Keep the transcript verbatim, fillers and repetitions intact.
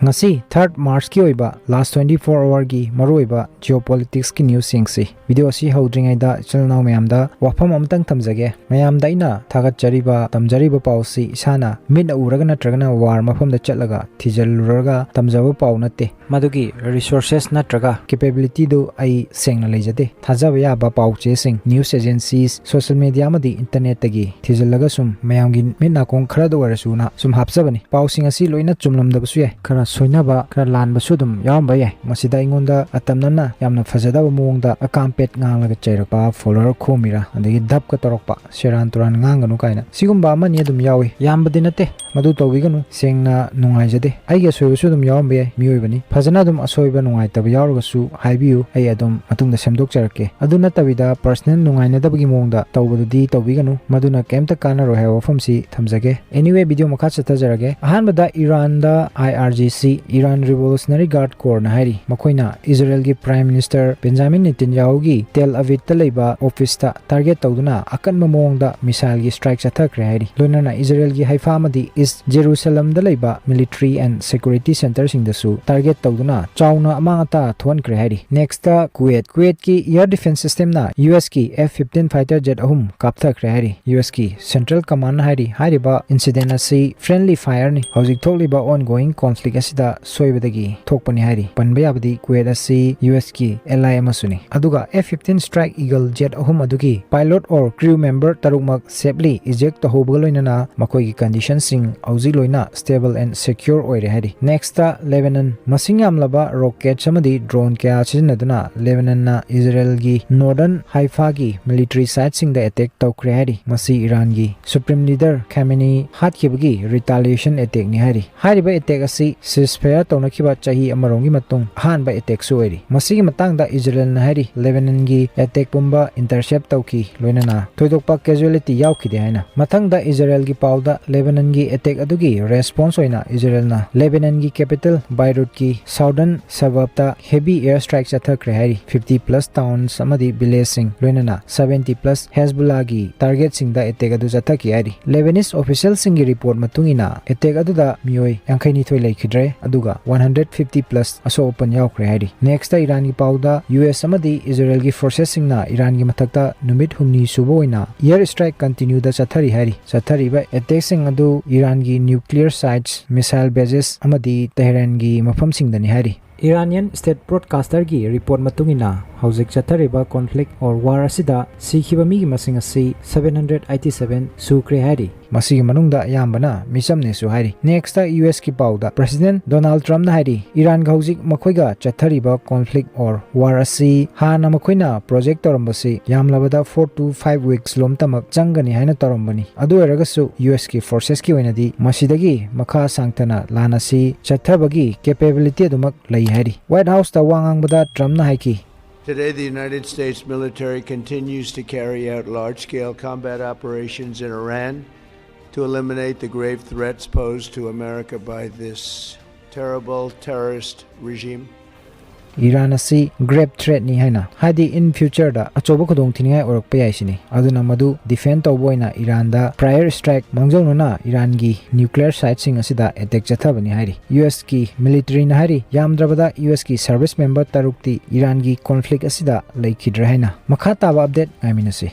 ꯉꯁꯤ third Marchꯀꯤ ꯑꯣꯏꯕ last twenty four hourꯒꯤ ꯃꯔꯨꯑꯣꯏꯕ geopoliticsꯀꯤ news ꯌꯦꯡꯁꯤ꯫ Video ꯑꯁꯤ ꯍꯧꯗ꯭ꯔꯤꯉꯩꯗ ꯏꯆꯤꯜ ꯏꯅꯥꯎ ꯃꯌꯥꯝꯗ ꯋꯥꯐꯝ ꯑꯃꯇꯪ ꯊꯝꯖꯒꯦ꯫ ꯃꯌꯥꯝꯗ ꯑꯩꯅ ꯊꯥꯒꯠꯆꯔꯤꯕ, ꯇꯝꯖꯔꯤꯕ ꯄꯥꯎꯁꯤ ꯏꯁꯥꯅ ꯃꯤꯠꯅ ꯎꯔꯒ ꯅꯠꯇ꯭ꯔꯒꯅ war ꯃꯐꯝꯗ ꯆꯠꯂꯒ ꯊꯤꯖꯤꯜꯂꯨꯔꯒ ꯇꯝꯖꯕ ꯄꯥꯎ ꯅꯠꯇꯦ꯫ ꯃꯗꯨꯒꯤ resources ꯅꯠꯇ꯭ꯔꯒ capabilityꯗꯨ ꯑꯩ ꯁꯦꯡꯅ ꯂꯩꯖꯗꯦ꯫ ꯊꯥꯖꯕ ꯌꯥꯕ ꯄꯥꯎ ꯆꯦꯁꯤꯡ, news agencies, social media ꯑꯃꯗꯤ internetꯇꯒꯤ ꯊꯤꯖꯤꯜꯂꯒ ꯁꯨꯝ ꯃꯌꯥꯝꯒꯤ ꯃꯤꯠ ꯅꯥꯀꯣꯡ ꯈꯔꯗ ꯑꯣꯏꯔꯁꯨꯅ ꯁꯨꯝ ꯍꯥꯞꯆꯕꯅꯤ꯫ ꯄꯥꯎꯁꯤꯡ ꯑꯁꯤ ꯂꯣꯏꯅ ꯆꯨꯝꯂꯝꯗꯕꯁꯨ ꯌꯥꯏ꯫ ꯈꯔ ꯁꯣꯏꯅꯕ, ꯈꯔ ꯂꯥꯟꯕꯁꯨ ꯑꯗꯨꯝ ꯌꯥꯎꯔꯝꯕ ꯌꯥꯏ꯫ ꯃꯁꯤꯗ ꯑꯩꯉꯣꯟꯗ ꯑꯇꯝꯅꯅ ꯌꯥꯝꯅ ꯐꯖꯗꯕ ꯃꯑꯣꯡꯗ ꯑꯀꯥꯝꯄꯦꯠ ꯉꯥꯡꯂꯒ ꯆꯩꯔꯛꯄ, follower ꯈꯣꯝꯃꯤꯔꯥ, ꯑꯗꯒꯤ ꯙꯞꯀ ꯇꯧꯔꯛꯄ, ꯁꯦꯔꯥꯟ ꯇꯨꯔꯥꯟ ꯉꯥꯡꯒꯅꯨ ꯀꯥꯏꯅ, ꯁꯤꯒꯨꯝꯕ ꯑꯃꯅꯤ ꯑꯗꯨꯝ ꯌꯥꯎꯏ꯫ ꯌꯥꯝꯕꯗꯤ ꯅꯠꯇꯦ, ꯃꯗꯨ ꯇꯧꯕꯤꯒꯅꯨ꯫ ꯁꯦꯡꯅ ꯅꯨꯡꯉꯥꯏꯖꯗꯦ꯫ ꯑꯩꯒꯤ ꯑꯁꯣꯏꯕꯁꯨ ꯑꯗꯨꯝ ꯌꯥꯎꯔꯝꯕ ꯌꯥꯏ, ꯃꯤꯑꯣꯏꯕꯅꯤ꯫ ꯐꯖꯅ ꯑꯗꯨꯝ ꯑꯁꯣꯏꯕ ꯅꯨꯡꯉꯥꯏꯇꯕ ꯌꯥꯎꯔꯒꯁꯨ ꯍꯥꯏꯕꯤꯌꯨ, ꯑꯩ ꯑꯗꯨꯝ ꯃꯇꯨꯡꯗ ꯁꯦꯝꯗꯣꯛꯆꯔꯛꯀꯦ꯫ ꯑꯗꯨ ꯅꯠꯇꯕꯤꯗ personal ꯅꯨꯡꯉꯥꯏꯅꯗꯕꯒꯤ ꯃꯑꯣꯡꯗ ꯇꯧꯕꯗꯨꯗꯤ ꯇꯧꯕꯤꯒꯅꯨ, ꯃꯗꯨꯅ ꯀꯩꯝꯇ ꯀꯥꯟꯅꯔꯣꯏ ꯍꯥꯏꯕ ꯋꯥꯐꯝꯁꯤ ꯊꯝꯖꯒꯦ꯫ Anyway, video ꯃꯈꯥ ꯆꯠꯊꯖꯔꯒꯦ꯫ ꯑꯍꯥꯟꯕꯗ ꯏꯔꯥꯟꯗ I R G C, Iran Revolutionary Guard Corps ꯅ ꯍꯥꯏꯔꯤ, ꯃꯈꯣꯏꯅ ꯏꯖꯔꯦꯜꯒꯤ Prime Minister Benjamin Netanyahuꯒꯤ ꯇꯦꯜ ꯑꯕꯤꯕꯇ ꯂꯩꯕ officeꯇ target ꯇꯧꯗꯨꯅ ꯑꯀꯟꯕ ꯃꯑꯣꯡꯗ missileꯒꯤ strike ꯆꯠꯊꯈ꯭ꯔꯦ ꯍꯥꯏꯔꯤ꯫ ꯂꯣꯏꯅꯅ ꯏꯖꯔꯦꯜꯒꯤ ꯍꯩꯐꯥ ꯑꯃꯗꯤ East Jerusalemꯗ ꯂꯩꯕ military and security centreꯁꯤꯡꯗꯁꯨ target ꯇꯧꯗꯨꯅ ꯆꯥꯎꯅ ꯑꯃꯥꯡ ꯑꯇꯥ ꯊꯣꯛꯍꯟꯈ꯭ꯔꯦ ꯍꯥꯏꯔꯤ꯫ Nextꯇ ꯀꯨꯋꯦꯠ꯫ ꯀꯨꯋꯦꯠꯀꯤ air defence systemꯅ U S ꯀꯤ F fifteen fighter jet ꯑꯍꯨꯝ ꯀꯥꯞꯊꯈ꯭ꯔꯦ ꯍꯥꯏꯔꯤ꯫ U S ꯀꯤ Central Commandꯅ ꯍꯥꯏꯔꯤ, ꯍꯥꯏꯔꯤꯕ incident ꯑꯁꯤ friendly fireꯅꯤ꯫ ꯍꯧꯖꯤꯛ ꯊꯣꯛꯂꯤꯕ ongoing conflict ꯑꯁꯤꯗ ꯁꯣꯏꯕꯗꯒꯤ ꯊꯣꯛꯄꯅꯤ ꯍꯥꯏꯔꯤ꯫ ꯄꯟꯕ ꯌꯥꯕꯗꯤ ꯀꯨꯋꯦꯠ ꯑꯁꯤ U S ꯀꯤ ally ꯑꯃꯁꯨꯅꯤ꯫ ꯑꯗꯨꯒ F fifteen Strike Eagle jet ꯑꯍꯨꯝ ꯑꯗꯨꯒꯤ pilot or crew member ꯇꯔꯨꯛꯃꯛ safely eject ꯇꯧꯍꯧꯕꯒ ꯂꯣꯏꯅꯅ ꯃꯈꯣꯏꯒꯤ conditionꯁꯤꯡ ꯍꯧꯖꯤꯛ ꯂꯣꯏꯅ stable and secure ꯑꯣꯏꯔꯦ ꯍꯥꯏꯔꯤ꯫ Nextꯇ ꯂꯦꯕꯦꯅꯟ꯫ ꯃꯁꯤꯡ ꯌꯥꯝꯂꯕ rockets ꯑꯃꯗꯤ drone ꯀꯌꯥ ꯁꯤꯖꯤꯟꯅꯗꯨꯅ ꯂꯦꯕꯦꯅꯟꯅ ꯏꯖꯔꯦꯜꯒꯤ northern ꯍꯥꯏꯐꯥꯒꯤ military siteꯁꯤꯡꯗ attack ꯇꯧꯈ꯭ꯔꯦ ꯍꯥꯏꯔꯤ꯫ ꯃꯁꯤ ꯏꯔꯥꯟꯒꯤ Supreme Leader ꯈꯥꯃꯦꯅꯤ ꯍꯥꯠꯈꯤꯕꯒꯤ retaliation attackꯅꯤ ꯍꯥꯏꯔꯤ꯫ ꯍꯥꯏꯔꯤꯕ attack ꯑꯁꯤ ceasefire ꯇꯧꯅꯈꯤꯕ ꯆꯍꯤ ꯑꯃꯔꯣꯝꯒꯤ ꯃꯇꯨꯡ ꯑꯍꯥꯟꯕ attackꯁꯨ ꯑꯣꯏꯔꯤ꯫ ꯃꯁꯤꯒꯤ ꯃꯇꯥꯡꯗ ꯏꯖꯔꯦꯜꯅ ꯍꯥꯏꯔꯤ, ꯂꯦꯕꯦꯅꯟꯒꯤ attack ꯄꯨꯝꯕ intercept ꯇꯧꯈꯤ, ꯂꯣꯏꯅꯅ ꯊꯣꯏꯗꯣꯛꯄ casualty ꯌꯥꯎꯈꯤꯗꯦ ꯍꯥꯏꯅ꯫ ꯃꯊꯪꯗ ꯏꯖꯔꯦꯜꯒꯤ ꯄꯥꯎꯗ ꯂꯦꯕꯦꯅꯟꯒꯤ attack ꯑꯗꯨꯒꯤ response ꯑꯣꯏꯅ ꯏꯖꯔꯦꯜꯅ ꯂꯦꯕꯦꯅꯟꯒꯤ capital ꯕꯥꯏꯔꯨꯠꯀꯤ southern suburbꯇ heavy air strike ꯆꯠꯊꯈ꯭ꯔꯦ ꯍꯥꯏꯔꯤ꯫ Fifty plus towns ꯑꯃꯗꯤ villageꯁꯤꯡ, ꯂꯣꯏꯅꯅ seventy plus ꯍꯦꯖꯕꯨꯜꯂꯥꯒꯤ targetꯁꯤꯡꯗ attack ꯑꯗꯨ ꯆꯠꯊꯈꯤ ꯍꯥꯏꯔꯤ꯫ Lebanese officialꯁꯤꯡꯒꯤ report ꯃꯇꯨꯡ ꯏꯟꯅ, attack ꯑꯗꯨꯗ ꯃꯤꯑꯣꯏ ꯌꯥꯡꯈꯩꯅꯤꯊꯣꯏ ꯂꯩꯈꯤꯗ꯭ꯔꯦ꯫ ꯑꯗꯨꯒ one hundred fifty plus ꯑꯁꯣꯛ ꯑꯄꯟ ꯌꯥꯎꯈ꯭ꯔꯦ ꯍꯥꯏꯔꯤ꯫ Next ꯏꯔꯥꯟꯒꯤ ꯄꯥꯎꯗ, ꯌꯨ ꯑꯦꯁ ꯑꯃꯗꯤ ꯏꯖꯔꯦꯜꯒꯤ ꯐꯣꯔꯁꯦꯁꯁꯤꯡꯅ ꯏꯔꯥꯟꯒꯤ ꯃꯊꯛꯇ ꯅꯨꯃꯤꯠ ꯍꯨꯝꯅꯤ ꯁꯨꯕ ꯑꯣꯏꯅ air strike continue ꯗ ꯆꯠꯊꯔꯤ ꯍꯥꯏꯔꯤ꯫ ꯆꯠꯊꯔꯤꯕ ꯑꯦꯇꯦꯛꯁꯤꯡ ꯑꯗꯨ ꯏꯔꯥꯟꯒꯤ nuclear sites, missile bases ꯑꯃꯗꯤ ꯇꯦꯍꯔꯥꯟꯒꯤ ꯃꯐꯝꯁꯤꯡꯗꯅꯤ ꯍꯥꯏꯔꯤ꯫ Iranian state broadcaster ꯒꯤ report ꯃꯇꯨꯡ ꯏꯟꯅ, ꯍꯧꯖꯤꯛ ꯆꯠꯊꯔꯤꯕ conflict or war ꯑꯁꯤꯗ ꯁꯤꯈꯤꯕ ꯃꯤꯒꯤ ꯃꯁꯤꯡ ꯑꯁꯤ seven hundred eighty seven ꯁꯨꯈ꯭ꯔꯦ ꯍꯥꯏꯔꯤ꯫ ꯃꯁꯤꯒꯤ ꯃꯅꯨꯡꯗ ꯑꯌꯥꯝꯕꯅ ꯃꯤꯆꯝꯅꯦꯁꯨ ꯍꯥꯏꯔꯤ꯫ Next ꯌꯨ ꯑꯦꯁ ꯀꯤ ꯄꯥꯎꯗ, President Donald Trump ꯅ ꯍꯥꯏꯔꯤ, ꯏꯔꯥꯟꯒ ꯍꯧꯖꯤꯛ ꯃꯈꯣꯏꯒ ꯆꯠꯊꯔꯤꯕ conflict or war ꯑꯁꯤ ꯍꯥꯟꯅ ꯃꯈꯣꯏꯅ project ꯇꯧꯔꯝꯕꯁꯤ ꯌꯥꯝꯂꯕꯗ four to five weeks ꯂꯣꯝꯇꯃꯛ ꯆꯪꯒꯅꯤ ꯍꯥꯏꯅ ꯇꯧꯔꯝꯕꯅꯤ꯫ ꯑꯗꯨ ꯑꯣꯏꯔꯒꯁꯨ ꯌꯨ ꯑꯦꯁ ꯀꯤ ꯐꯣꯔꯁꯦꯁꯀꯤ ꯑꯣꯏꯅꯗꯤ ꯃꯁꯤꯗꯒꯤ ꯃꯈꯥ ꯁꯥꯡꯊꯅ ꯂꯥꯟ ꯑꯁꯤ ꯆꯠꯊꯕꯒꯤ capability ꯑꯗꯨꯃꯛ ꯂꯩ ꯍꯥꯏꯔꯤ꯫ White House ꯇ ꯋꯥ ꯉꯥꯡꯕꯗ Trump ꯅ ꯍꯥꯏꯈꯤ, Today, the United States military continues to carry out large scale combat operations in Iran to eliminate the grave threats posed to America by this terrible terrorist regime. Iran ꯑꯁꯤ grave threat ꯅꯤ ꯍꯥꯏꯅ, ꯍꯥꯏꯗꯤ in future ꯗ ꯑꯆꯧꯕ ꯈꯨꯗꯣꯡꯊꯤꯅꯤꯡꯉꯥꯏ ꯑꯣꯏꯔꯛꯄ ꯌꯥꯏ ꯁꯤꯅꯤ꯫ ꯑꯗꯨꯅ ꯃꯗꯨ defend ꯇꯧꯕ ꯑꯣꯏꯅ ꯏꯔꯥꯟꯗ prior strike ꯃꯥꯡꯖꯧꯅꯅ ꯏꯔꯥꯟꯒꯤ nuclear site ꯁꯤꯡ ꯑꯁꯤꯗ attack ꯆꯠꯊꯕꯅꯤ ꯍꯥꯏꯔꯤ꯫ ꯌꯨ ꯑꯦꯁ ꯀꯤ military ꯅ ꯍꯥꯏꯔꯤ, ꯌꯥꯝꯗ꯭ꯔꯕꯗ ꯌꯨ ꯑꯦꯁ ꯀꯤ service member ꯇꯔꯨꯛꯇꯤ ꯏꯔꯥꯟꯒꯤ conflict ꯑꯁꯤꯗ ꯂꯩꯈꯤꯗ꯭ꯔꯦ ꯍꯥꯏꯅ꯫ ꯃꯈꯥ ꯇꯥꯕ update ꯉꯥꯏꯃꯤꯟꯅꯁꯤ꯫